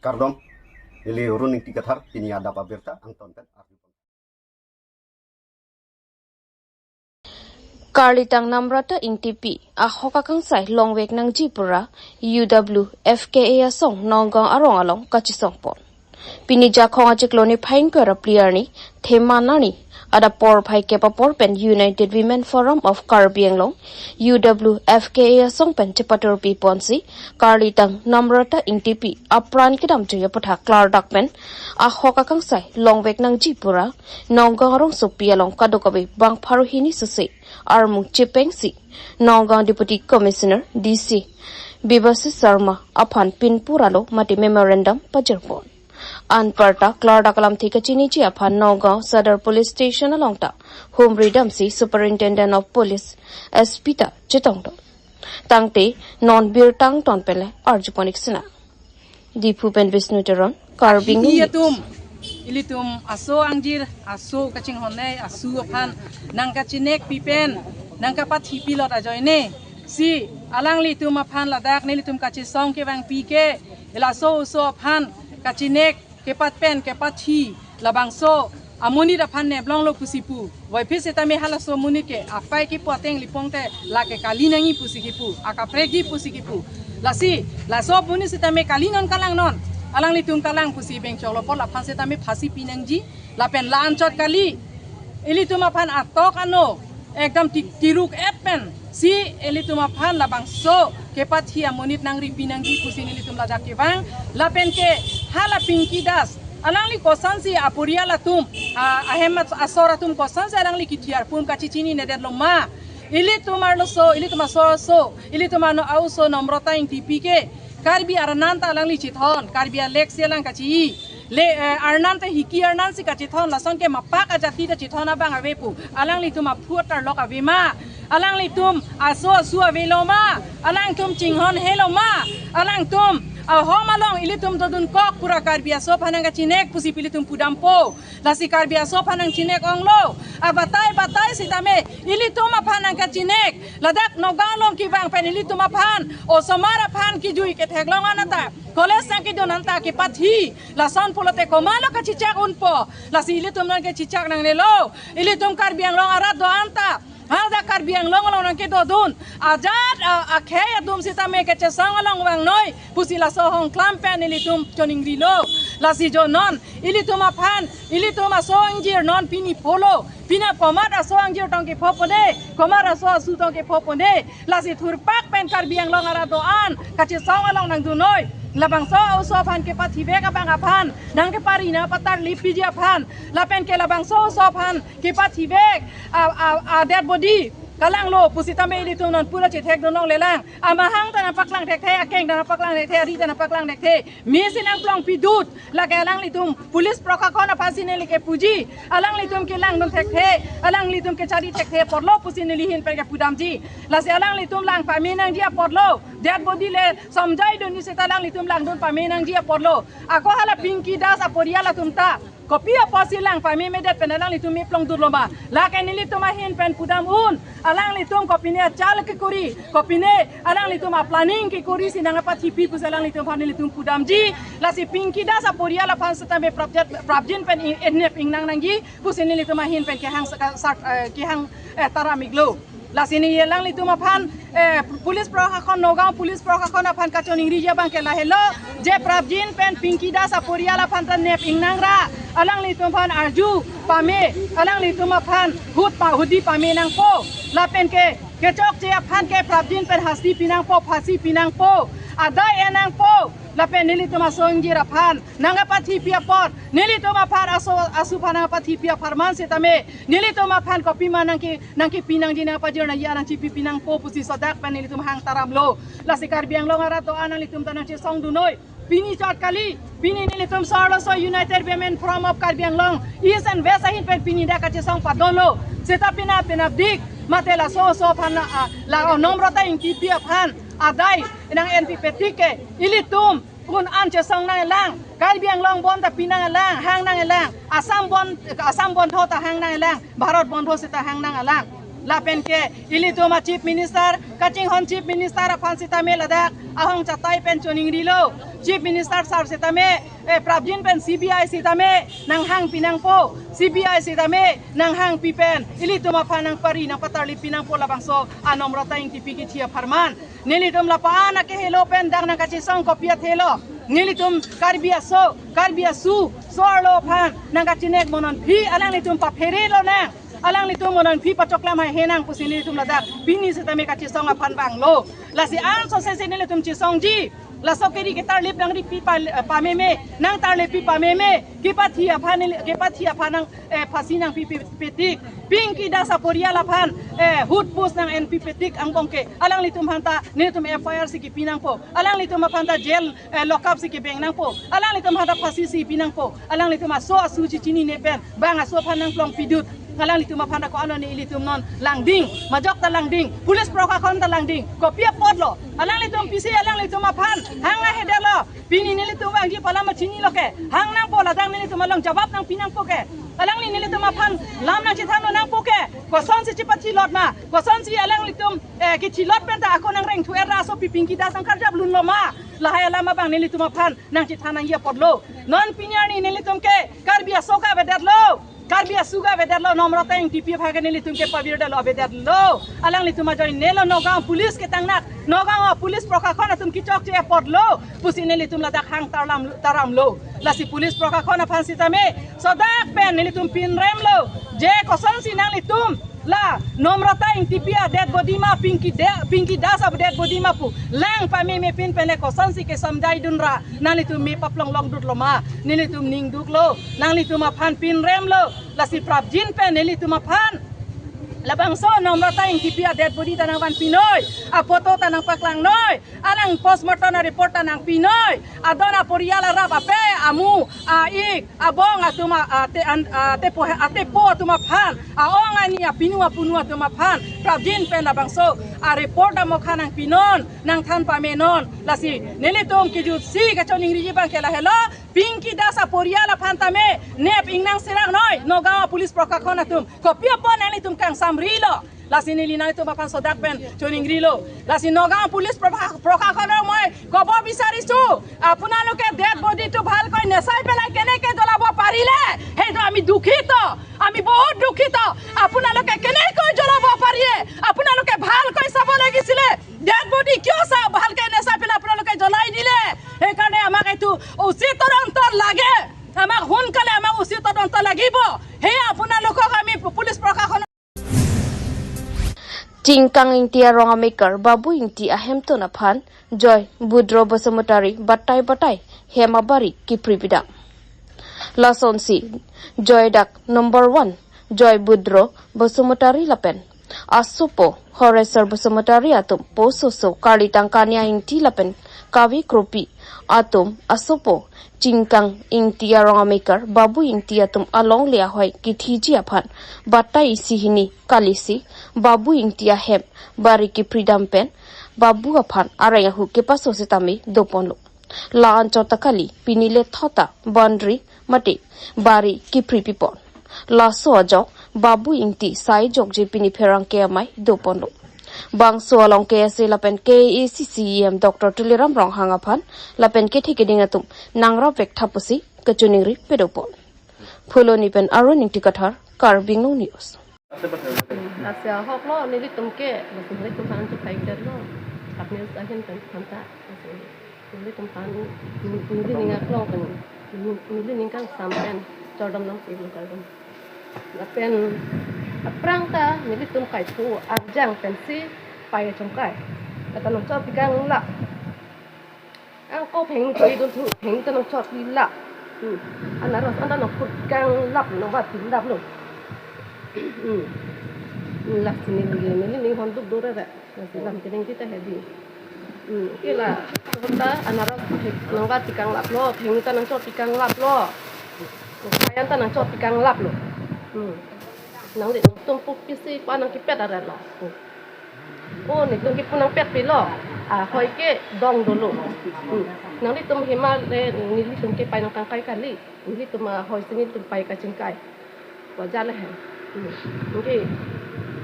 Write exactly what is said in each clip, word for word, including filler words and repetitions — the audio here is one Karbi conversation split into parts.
Kardom, neli Run Ingti Kathar, pini adap abirta angton pen arju. Karlitang Namrata Ingtipi ahok akangsai longvek nangji pura U W F K A asong Nagaon arong along kachesongpon. Pini Jakhong achiklo niphai ingkoi ra phli arni, Theman arni, adap porphai kep apor pen United Women Forum of Karbi Anglong, U W F K A asong pen chepaturpi ponsi, Karlitang Namrata Ingtipi apran kedamji aputhak klardak pen ahok akangsai longvek nangji pura Nagaon arongsopi along kadokave bang pharo hini sese armu chepengsi Nagaon Deputy Commissioner D C Bibhasis Sharma aphan pinpur alo mate memorandum pajirpon. Anparta klardak alamthe kachiniji aphan Nagaon Sadar Police Station along ta humri damsi Superintendent of Police, S P ta chetongdun. Tangte non birta angton pen le arjupon-ik sina. Diphu pen Vishnu Teron, Karbi Anglong News. Atum, ilitum aso angjir, aso kachinghon nei, asu aphan nangkachinekpi pen nangkapathipilot ajoine, si alanglitum aphan ladak nelitum kachesong kevangpi ke, ila aso oso aphan kachinek kepat pen kepathi, labangso amonit aphan neplonglo pusi pu. Voiphit sitame halaso amonit ke aphai kipu ateng lipong te lake kali nangji pusi kipu, akaprekji pusi kipu. Lasi laso amonit sitame kali non kalangnon, alanglitum kalang pusi bengchoklo apot laphan sitame phasi pinangji, lapen la-anchot kali ilitum aphan atok ano ekdam ti-, tiruk-et pensi ilitum aphan labangso kepathi amonit nangripi nangji pusi nelitum ladak kevang. Lapen ke hala Pinky Das, alangli kosonsi aporial atum, a, ahem at-, asor atum kosonsi alangli kithiar pum kachechinine detlo ma. Ilitum arloso, ilitum asor aso, ilitum ano a-oso Namrata Ingtipi ke Karbi arnan ta alangli chethon, Karbi alek si alang kachi. Le, eh, arnan ta Hiki arnan si kachethon, lason ke mapak ajati ta chethon abang ave pu. Alanglitum aphu atarlok ave ma. Alanglitum aso asu avelo ma. Alangtum chinghon helo ma. Alangtum ahom along ilitum dodunkok pura Karbi aso aphan nangkachinek pusi pi ilitum pudampo. Lasi Karbi aso aphan nangchinek onglo. Abatai batai sitame ilitum aphan nangkachinek. Ladak Nagaon along kevang pen ilitum aphan, osomar aphan kijui ketheklong an anta, college nangkedun anta kepathi, lason pulote komatlo kachechak unpo, lasi ilitum nangkechechak nangnelo, ilitum Karbi Anglong arat do-an ta, hadak Karbi Anglong along nangkedodun ajat a, akhei atum sitame kachesong along vangnoi pusi laso ahongklam pen ilitum choningrilo, lasi jo non, ilitum aphan, ilitum aso angjir non pini pholo, pini komat aso angjir tong kepho pone, komat aso asu tong kepho pone, lasi thurpak pen Karbi Anglong arat do-an kachesong along nangdunnoi, labangso oso aphan kepathivek abang aphan nangkepari nangpatarlipiji aphan, lapen ke labangso oso aphan kepathivek a, a, a dead body kalanglo pusitame ilitum non pura chethekdun longlelang. Amahang ta nangpaklang thekthe, akeng ta nangpaklang thekthe, ari ta nangpaklang thekthe. Mesi nangplongpidut, lake alanglitum police prokhakon aphansi neli kepuji. Alanglitum kelangdun thekthe, alanglitum kechari thekthe apotlo pusi neli ahin pen kepudamji. Lasi alanglitum lang pame nangji apotlo. Dead body le somjai dunji seta alanglitum langdun pame nangji apotlo. Ako hala Pinky Das aporial atum ta kopi apotsi lang pamemedet pen alanglitum meplongdunlo ma? Lake nelitum ahin pen pudam un. Alanglitum kopine achal kekuri, kopine alanglitum aplanning kekuri si nangkapathipi pusi alanglitum aphan nelitum pudamji. Lasi Pinky Das aporial aphan sitame prapjat, prapjin pen ing, enep ingnang nangji pusi nelitum ahin pen kehang saka-, sak-, eh, kehang, eh, taram-iklo. Lasi neli alanglitum aphan, eh, police prokhakon, Nagaon police prokhakon aphan kachoningriji abang ke lahelo, je prapjin pen Pinky Das aporial aphan ta nep ingnang ra, alanglitum aphan arju pame, alanglitum aphan hut pa, hudi pame nangpo, lapen ke kechokche aphan ke prapjin pen hasti pinangpo, phasi pinangpo, adai en nangpo, lapen nelitum aso angjir aphan nangkapathipi apot, nelitum aphan aso asu aphan nangkapathipi apharman sitame nelitum aphan kopima nangke, nangkepi nangji nangpajir nangji anang chipipi nangpo pusi sodak pen nelitum hang taramlo. Lasi Karbi Anglong arat do-an nanglitum ta nangchesongdunnoi. Pini chot kali, pini nelitum sorloso United Women Forum of Karbi Anglong East and West ahin pen pini dak kachesong padolo. Seta pina penapdik mate laso oso aphan a, la Namrata Ingtipi aphan adai nang-enpipetik ke ilitum kun an chesong nanglang, Karbi Anglong bon ta pi nanglang, hang nanglang, Assam bon, Assam bon tho ta hang nanglang, Bharat bon tho seta hang nanglang. Lapen ke ilitum a Chief Minister, kachinghon Chief Minister aphan sitame ladak ahong chatai pen choningrilo. Chief Minister sir sitame, eh, prapjin pen C B I sitame nanghang pinangpo, C B I sitame nanghang pi pen ilitum aphan nangpari nangpatarlip pinangpo labangso a Nomrata Ingtipi kithi apharman. Nelitum lapu-an akehelo pen dak nangkachesong kopi athelo. Nelitum Karbi aso, Karbi asu, so-arlo aphan nangkachinek mo non phi alanglitum paphere lonang. Alanglitum mo non phi pachoklam haihe nang pusi nelitum ladak pini sitame kachesong aphan vanglo. Lasi ansose si nelitum chesongji. Laso keri ketarlip nangri pi pa, pameme, nangtarlip pi pameme, kepathi aphan neli, kepathi aphan nang, eh, phasi nangpi pi petik. Pinky Das aporial aphan, eh, hutpus nang-en pi petik angbong ke alanglitum aphanta nelitum F I R si kipi nangpo. Alanglitum aphanta jail, eh, lockup si kebeng nangpo. Alanglitum aphanta phasi si pi nangpo. Alanglitum aso asu chichinine pen bang aso aphan nangplong pidut. Alanglitum aphanta ko-an lo ne ilitum non langding. Majok ta langding. Police prokhakhon ta langding. Kopi apotlo. Alanglitum pisi alanglitum aphan hang ahedetlo. Pini nelitum vangji pu alam chinilo ke. Hang nangpo ladak nelitum along jawab nangpi nangpo ke. Alangli nelitum aphan lam nangchethan nangpo ke. Kosonsi chipathilot ma. Kosonsi alanglitum, eh, kithilot pen ta ako nangreng thu era asopi Pinky Das nangkarjap lunlo ma. Lahai alam abang nelitum aphan nangchethan nangji apotlo. Non pini arni nelitum ke Karbi aso ke avedetlo. Karbi asu ke avedetlo, Nomrata Ingtipi aphan ke nelitum ke pavirdetlo, avedetlo. Alanglitum ajoinelo Nagaon police ketangnak, Nagaon police prokhakhon atum kechokche apotlo pusi nelitum ladak hang tarlam, taramlo. Lasi police prokhakhon aphan sitame sodak pen nelitum pinremlo. Je kosonsi nanglitum la Nomrata Ingtipi a dead body ma Pinky de, Pinky Das a dead body ma pu lang pameme pin pen le kosonsi kesomjai dunra nanglitum me paplong longdutlo ma, nelitum ningduklo, nanglitum aphan pinremlo. Lasi prapjin pen nelitum aphan labangso Nomrata Ingtipi a dead body ta nangvanpinoi, a photo ta nangpaklangnoi, alang postmortem a report ta nangpinoi, adon aporial arap ape, amu, a-ik, abong atum a, ate an, atepo, atepo atum aphan, a-ong ani, apinu apunu atum aphan prapjin pen labangso a report amokha nangpinon, nangthan pamenon. Lasi nelitum kejutsi kachoningriji abang ke lahelo, Pinky Das aporial aphan tame nep ingnang sirak noi, Nagaon police prokhakhon atum. Kopi apot nanglitum kangsamrilo. Lasi neli nanglitum aphan sodak pen choningrilo. Lasi Nagaon police prokha-, prokhakhon moi kobo bisarisu, আপোনালোকে dead body টো ভালকৈ নেচাই পেলাই কেনেকৈ জ্বলাব পাৰিলে? সেইটো আমি দুখিত, আমি বহুত দুখিত। আপোনালোকে কেনেকৈ জ্বলাব পাৰিলে? আপোনালোকে ভালকৈ চাব লাগিছিলে। Dead body কিয় চা, ভালকৈ নেচাই পেলাই আপোনালোকে জ্বলাই দিলে? সেইকাৰণে আমাক এইটো উচিত তদন্ত লাগে। আমাক সোনকালে আমাক উচিত তদন্ত লাগিব। সেয়া আপোনালোকক আমি পুলিচ প্ৰশাসন Chingkang Ingti arong amekar Babu Ingti ahemtun aphan Joy Budro Basumatari batai batai hem abari kipri pidam. Lasonsi Joy dak number one Joy Budro Basumatari lapen asopo Horesor Basumatari atum pososo karli Tangkania Ingti lapen Kavi Kropi atum asopo Chingkang Ingti arong amekar Babu Ingti atum alongle ahoi kithiji aphan batai isi hini kalisi Babu Ingti ahem bari kipridam pen Babu aphan areng ahu kepaso setame doponlo. La anchot ta kali pini le thota bandri mate bari kipri pipon. Laso ajok Babu Ingti sai jokje pini pherangke amei doponlo. Bangso along K S A lapen K A A C C E M Doctor Tuliram Ronghang aphan lapen kethe keding atum nangrap vek tha pusi kachiningri pedopon. Phuloni pen Arun Ingti Kathar, Karbi Anglong News. Lasi ahok lo nelitum ke, lasi nelitum aphan chepaikdet lo. Apni ahin pen phanta, lasi nelitum aphan neli ning aklong pen, neli ning kangsam pen chordom nangsi lo kardom. Lapen aphrang ta nelitum kaithu arjang pensi pai achomkai. Lata nangchot pikang lap. Angko pheng choi dun thu, pheng ta nangchot pi lap. Hmm. Anaros anta nangput kang lap, nangvat pi lap lo. Hmm. Lasi neli, neli ning honduk dore re. Lasi lam kening kita hedi. Hmm. Ke la, ta anaros nangvat pi kang lap lo, pheng ta nangchot pi kang lap lo. Kayan ta nangchot pi kang lap lo. Hmm. Nangli nangtum pu pisi pa nangkipet aret lo. Hmm. Oh, nelitum kipu nangpet pilo. Ahoi ke dong dolo. Hmm. Nanglitum hima le nelitum ke pai nangkangkai kali. Nelitum ahoi si nelitum pai kachingkai. Wajar le he. Hmm. Nangke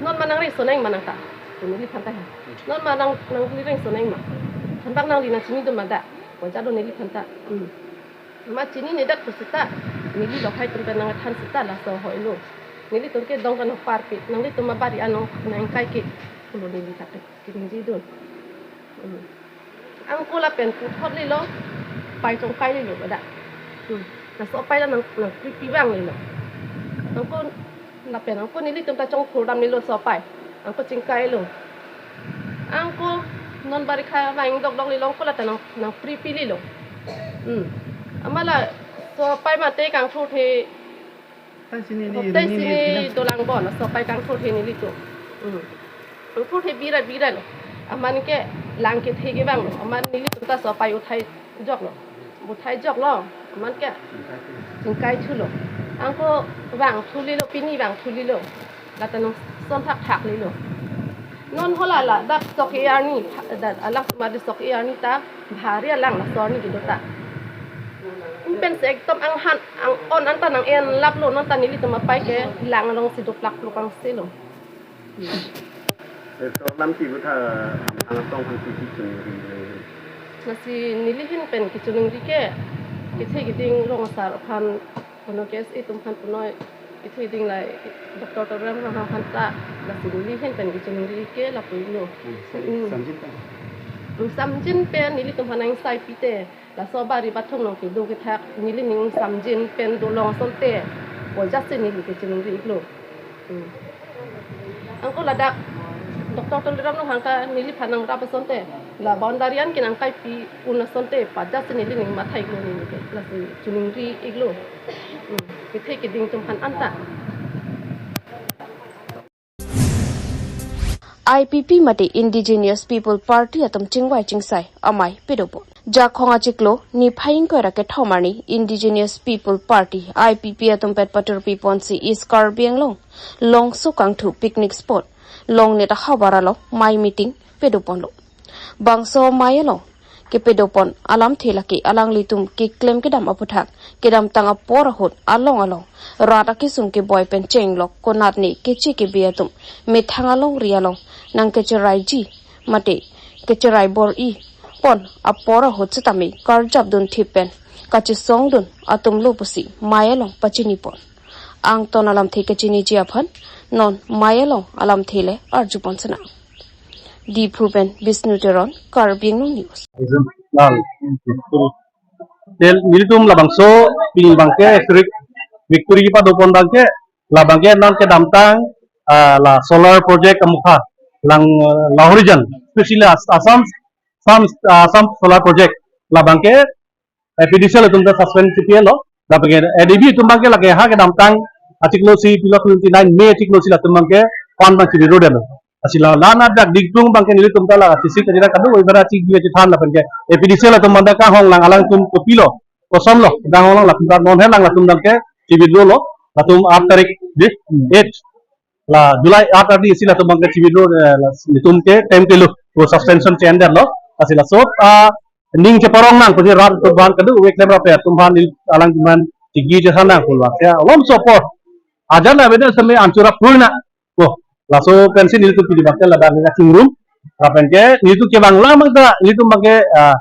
Non ma nangri soneng ma nangta. Neli phanta he. Non ma nang nangri reng soneng ma. Thanbak nangri nangchinidun ma da. Ko jado neli phanta. Hmm. Ma chininedet pusita. Neli lokhai atum pen nangthan sita laso hoilo. Nelitum ke dong kanok parpik. Nanglitum ma bari anong nangkai ke. Pulo neli ta ke. Kiningridun. Hmm. Angko lapen puthot lilo, pai chongkai lilo pada. Hmm. Laso pai la nang, nangpripi vang lilo. Angko lapen angko nelitum ta chongkhur dam lilo so pai. Angko chingkai lo. Angko non barikha vang dokdok lilo, angko la ta nang, nangpripi lilo. Hmm. Amat laso pai mate kangthurthe Tang sini ni, Hotai ini, sini ini, dolang bon, laso pai kangthurthe nelitum. Hmm. Kangthurthe bira bira lo. Amat ke lang kethe ke vang lo. Amat nelitum ta so pai uthai jok lo. Uthai jok lo. Amat ke chingkai thu lo. Angko vang thu lilo, pini vang thu lilo. La ta nangson thakthak lilo. Non hala ladak sok e arni, dak alang sumadi sok e arni ta, bhari alang laso arni kedo ta. Pen se ekdom anghan, ang-on anta nang-en laplo, non ta nelitum apai ke lang alongsi doplak plukang selo. Eso lam si butha, ang tong ang si si chun ri ri. Lasi neli ahin pen kechiningri ke, kethe keding rong asar aphan, kono K S A atum aphan punoi, kethe keding lai, Doctor Tuliram Ronghang aphan ta, lasi neli ahin pen kechiningri ke lapu-i lo. Hmm, Hmm. Samjin pen. Hmm, samjin pen nelitum aphan nang sai pite, laso bari bathung nong kedo kethak, neli ning samjin pen dolong asonte, ko jasi neli kechiningri-iklo. Hmm. Angko ladak Doctor Tuliram Ronghang ta neliphan nangrap asonte, la boundary an kenangkaipi un asonte, pada si neli ning mathai-iklo neli ke, lasi chiningri-iklo. Hmm. Kethe keding atum aphan anta. I P P mate Indigenous People Party atum chingvai chingsai amei padopon. Jakhong achiklo niphai ingkoi ra kethom arni Indigenous People Party, I P P atum pet paturpi ponsi East Karbi Anglong Longso Kangthu picnic spot, Longnit ahavar along mei meeting padoponlo. Bangso mei along kepadopon alamthe lake alanglitum keklem kedam aputhak kedamtang apor ahut along along rat akesung keboi pen chenglok konatne keche kebe atum methang alongri along nangkecheraiji mate kecherai bor-i pon apor ahut setame karjapdun thip pen kachesongdun atum lo pusi mei along pachinipon. Angton alamthe kechiniji aphan non mei along alamthe le arjupon sena. Diphu pen Bishnu Teron, Karbi Anglong News. Lal, Tel, nelitum labangso pini abangke historic victory kepadopon abangke, labangke non kedamtang, ah, la solar project amukha, lang, ah, Lahorijan, especially As-, Assam, Assam, ah, Assam solar project, labangke A P D C L atum ta suspend si pilo. Lapen ke A D B atum abangke lake ha kedamtang achiklo si pilo twenty nine May achiklo si latum abangke pan abang chiri road lo. Lasi la lana dak diktung abangke nelitum ta la chisi kajira kadu ibara chi dia chethan lapen ke A P D C L atum manda kanghong lang alangtum kopilo, kosonlo, kanghong lang latum ta non he lang latum abangke chiri lo lo, latum aat tarik di eight la July aat arni isi latum abangke chiri lo, eh, la nelitum ke time ke lo, ko suspension che-endetlo. Lasi laso, ah, ning cheparong nang, pusi rat atum aphan kadu-e klem rap atum aphan neli alangtum aphan chigi chethan nang pulo. Ya, alomso apor. Ajan na beda seme anchura purna. Ko, laso pensi nelitum pini abangke ladak neli chingrum. Lapen ke nelitum kevang lam ta, nelitum abangke, ah,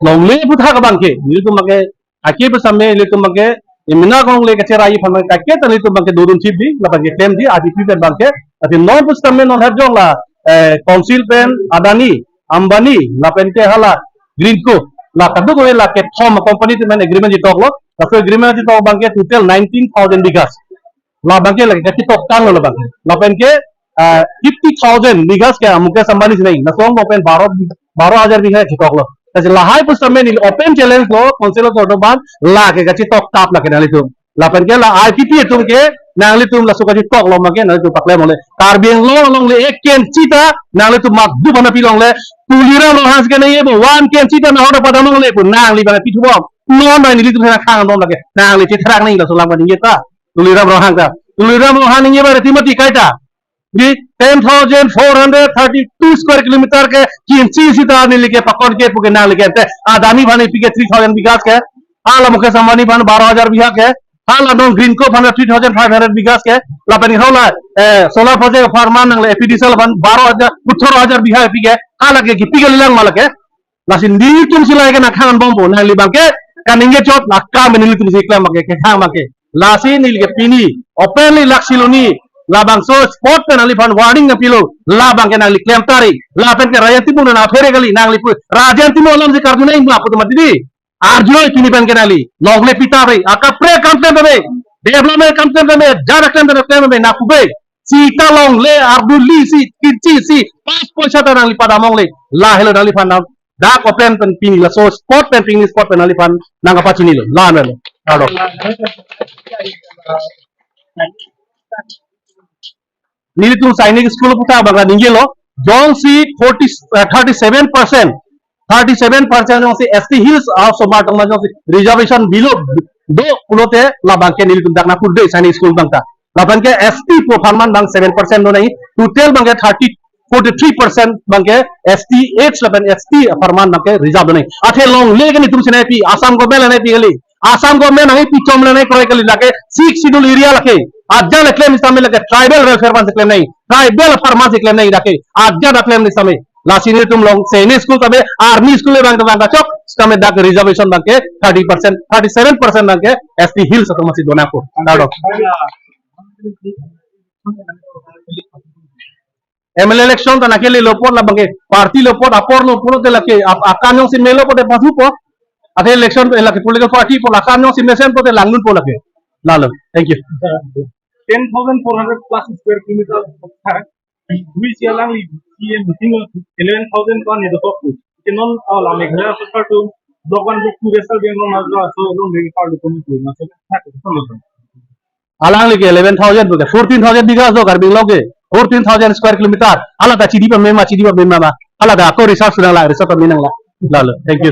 longle aputhak abangke, nelitum abangke, ake pu seme nelitum abangke, emena longle kacherai aphan abangke, ake ta nelitum abangke dodun thip di, lapen ke klem di, I P P pen abangke, tapi non pu seme non herjong la, eh, council pen, Adani, Ambani, lapen ke hala, Greenko, la kadokave la kethom company atum pen agreement chitoklo, laso agreement chitok abangke total nineteen thousand bighas. Labangke lake kachitoktanglo labangke. Lapen ke, ah, fifty thousand bighas ke Mukesh Ambani sinai. Laso angbong pen baro, baro hajar bigha chitoklo. Lasi lahai pu seme neli open challenge lo, council atum aphan, lake kachitoktap lake nanglitum. Lapen ke la I P P atum ke, nanglitum laso kachitoklo abangke, nanglitum paklem ole. Karbi Anglong along le ek kenchi ta, nanglitum mat du bana pilongle, Tuliram Ronghang ke nangji bo, one kenchi ta nahor padam longle pu, nangli abang pithu bom. Non abang nelitum sana khang non lake, nangli chetherak nangji laso alam kaningje ta. Tuliram Ronghang ta. Tuliram Ronghang ningje ba rimati kaita. Di ten thousand four hundred thirty-two square kilometer ke kinchi sita neli ke pakon ke pu ke nangli ke te. Adani aphan pike three thousand bighas ke. Hala Mukesh Ambani aphan baro hajar bigha ke. Hala non Greenko aphan three thousand five hundred bighas ke, lapen hala, eh, solar project apharman nangle A P D C L aphan baro hajar, atharo hajar bigha pi ke, hala ke kipi kalilang ma lake. Lasi nelitum si lahai ke nangkhangbompo, nangli abangke kaningje chot, akam nelitum si klem abangke, kekhang abangke. Lasi neli ke pini openly lak siloni, labangso spot pen nangliphan warning nangpilo, labangke nangli klem tari, lapen ke Rajen Timung nang aphere kali, nangli pu, Rajen Timung alam si karju nang ma pu tu mati di. Arjuloi pini pen ke nangli, longle pita bre, akaprek akam klem tame, development akam klem tame, jara klem tame, klem tame, nangpu bre. Sita longle, arduli si, kinchi si, pas poisa ta nangli padam longle, lahelo nangliphan nang dak open pen pini laso spot pen pini spot pen nangliphan nangkapachinilo. La melo. Alo. Nelitum Sainik School puta abang ningjelo. Jongsi forty, eh, thirty-seven percent, thirty-seven percent jongsi S T Hills asomar tong jongsi reservation below do pulote labangke nelitum dak nangpu de Sainik School abang ta. Lapen ke S T pu apharman abang seven percent do nai. Total abangke thirty, forty-three percent abangke S T H lapen S T apharman abangke reserve do nai. Athe longle ke nelitum si nangpi, Assam government nangpi kali. Assam government nangpi chom le nangkroi kali lake Sixth Schedule area lake. Ajat le klem sitame lake tribal welfare aphan si klem nang. Tribal apharman si klem nang lake. Ajat le klem sitame. Lasi nelitum along Sainik School tame, army school abang abang kachok, sitame dak reservation abangke thirty percent, thirty-seven percent abangke S T Hills atum si do nangpo. Kardom. M L A election ta nangkelelo apot labangke party lo apot apor lo pulote lake ap-, akam jongsi melo pulote pathupo. Athe election lake political party apot akam jongsi mesen pulote langdunpo lake. Lalo. Thank you. Ten thousand four hundred plus square kilometer thak. Dui si alangli C M meeting eleven thousand ko ne dokok. Ke non, oh, la Meghalaya sorkar atum block one, block two, West Karbi Anglong, Majra, so along Meghalaya parlo kami tu, na so thak, so lo. Alangli ke eleven thousand pu ke, fourteen thousand bigha do Karbi Anglong ke, fourteen thousand square kilometer. Hala ta chidi pame ma, chidi pame ma, ma. Hala ta ako research nanglang, research pame nanglang. Lalo, thank you.